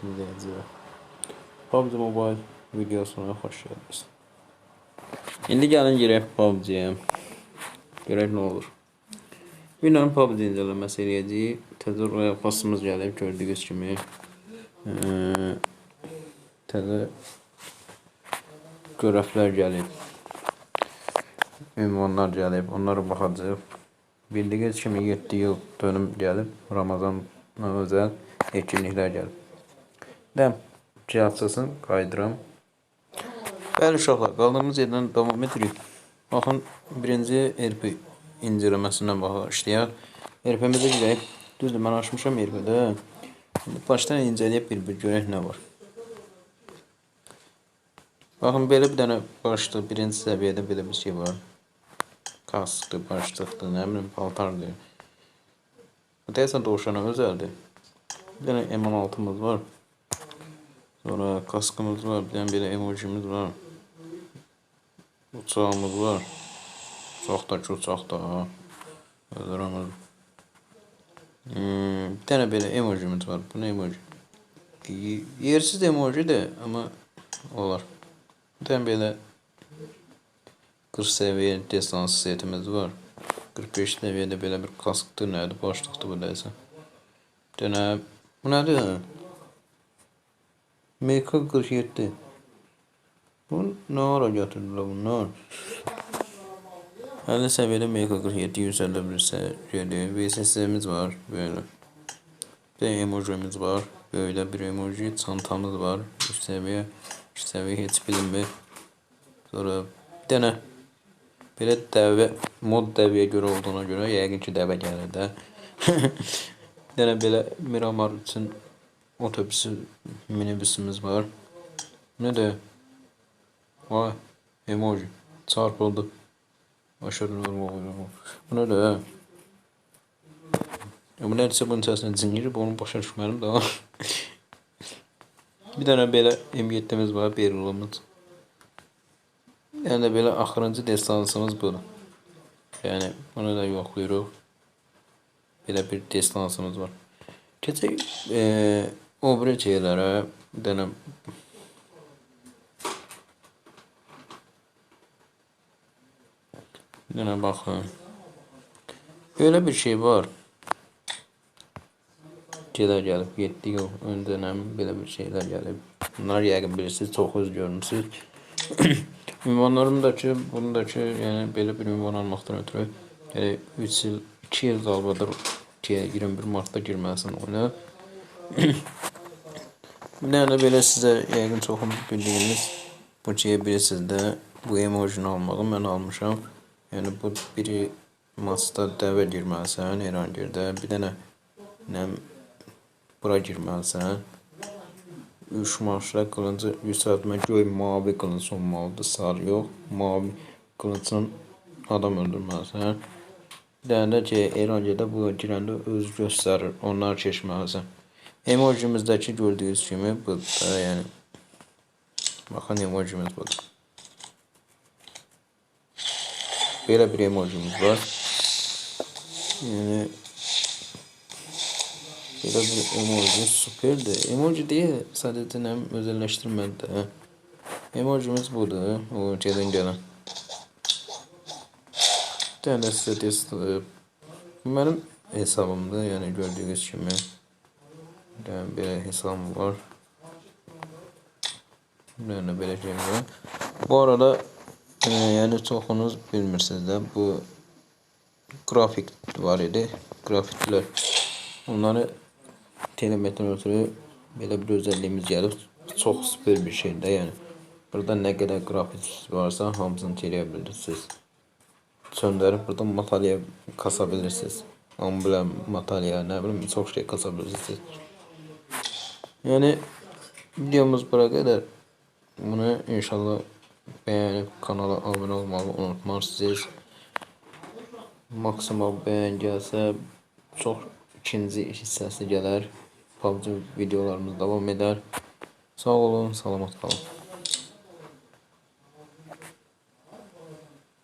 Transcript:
İzləyicilər. PUBG Mobile videosuna xoş gəldiniz. İndi gəlin girək PUBG-yə. Görək nə olur. Bilmirəm, PUBG incələməsi eləyəcəyik. Təzə Royal Pass'ımız gəlib, gördüyünüz kimi. Təzə görəflər gəlib. Ünvanlar gəlib, onlara baxacağıq. Bildiyiniz kimi 7 yıl dönüm gəlib, Ramazana özəl etkinliklər gəlib. Dəm, cihazçısını qayıdıram. Bəli uşaqlar, qaldığımız yerdən davam edirik. Baxın, birinci RP incələməsindən başlayaq. RP-mizə girək. Düzdür, mən açmışam RP-də. İndi başdan incələyib bir-bir görək nə var. Baxın, belə bir dənə başlıq, birinci səviyyədə belə bir şey var. Kaskdır, başlıqdır, nə bilim, paltardır. Bu deyəsən dovşana özəldir. Bir dənə M16'mız var. Sonra kaskımız var, bir dənə belə emojimiz var. Uçağımız var. Uçaq da ki, uçaq da. Öldürəmədim. Bir dənə belə emojimiz var. Bu nə emoji? Yersiz emojidir, amma olar. Bir dənə belə 40 səviyyə destansı setimiz var. 45 səviyyədə belə bir kaskdır, nədir, başlıqdır bu deyəsən. Bir dənə, bu nədir? MK47. Bu nə ara gətirdilər bunlar? 50 səviyyədə MK47 yüksəldə bilirsə, VSS-miz var, belə. Bir dənə emojimiz var, böyle bir emoji, çantamız var. 3 səviyyə, 3 səviyyə heç bilinmir. Sonra bir dənə belə dəvə, mod dəvəyə görə olduğuna görə yəqin ki dəvə gəlir də. Bir dənə belə Miramar üçün otobüsü, minibüsümüz var. Nə də? Vay, emoji çarpıldı. Aşırı normal. Bu nə də? Ya bu nədirsə bunun içərisinə cin girib, onu başa düşmədim daha. Bir dənə belə M7'miz var, Beryl'ımız. Yəni də belə axırıncı destansımız budur. Yəni bunu da yoxlayırıq. Belə bir destansımız var. Keçək o biri şeylərə. Bir dənə baxın. Belə bir şey var. Şeylər gəlib, 7 yıl öncə belə bir şeylər gəlib. Bunlar yəqin bilirsiniz, çox öz görmüsünüz. Ünvanlarım da ki, bunu da ki, yəni belə bir ünvan almaqdan ötürü, yəni 3 il, 2 il qalbadır ki, 21 Martda girməlisən oyuna. Bir dənə də belə sizə yəqin çoxunuz bildiyiniz bu şeyi bilirsiniz də, bu emojini almağı mən almışam. Yəni bu biri masda dəvə girməlisən, Erangirdə, bir dənə nə bura girməlisən. 3 maçda qılıncı yüksəltmə, göy mavi qılınc olmalıdır, sarı yox, mavi qılıncla adam öldürməlisən. Bir dənə də ki, Erangirdə bu girəndə öz göstərir, onları keçməlisən. Emojimizdəki gördüyünüz kimi budur da, yəni baxın emojimiz budur. Belə bir emojimiz var. Yəni belə bir emoji superdir. Emoji deyil, sadəcə nə özəlləşdirmədi də. Emojimiz budur, o gedən gələn. Bir dənə də sizə test, mənim hesabımdır, yəni gördüyünüz kimi. Bir dənə belə hesabım var. Bir dənə belə şeyim var. Bu arada, yəni çoxunuz bilmirsiniz də, bu qrafik var idi, qrafiklər. Onları telemetdən ötürü belə bir özəlliyimiz gəlib. Çox super bir şeydir də, yəni. Burada nə qədər qrafik varsa hamısını eləyə bilirsiniz. Söndərib burada matalya kasa bilirsiniz. Amblem, matalya, nə bilim, çox şey kasa bilirsiniz. Yəni videomuz bura qədər. Bunu inşallah bəyənib kanala abunə olmağı unutmazsınız. Maksimal bəyən gəlsə çox ikinci hissəsi gələr. PUBG videolarımız davam edər. Sağ olun, salamat qalın.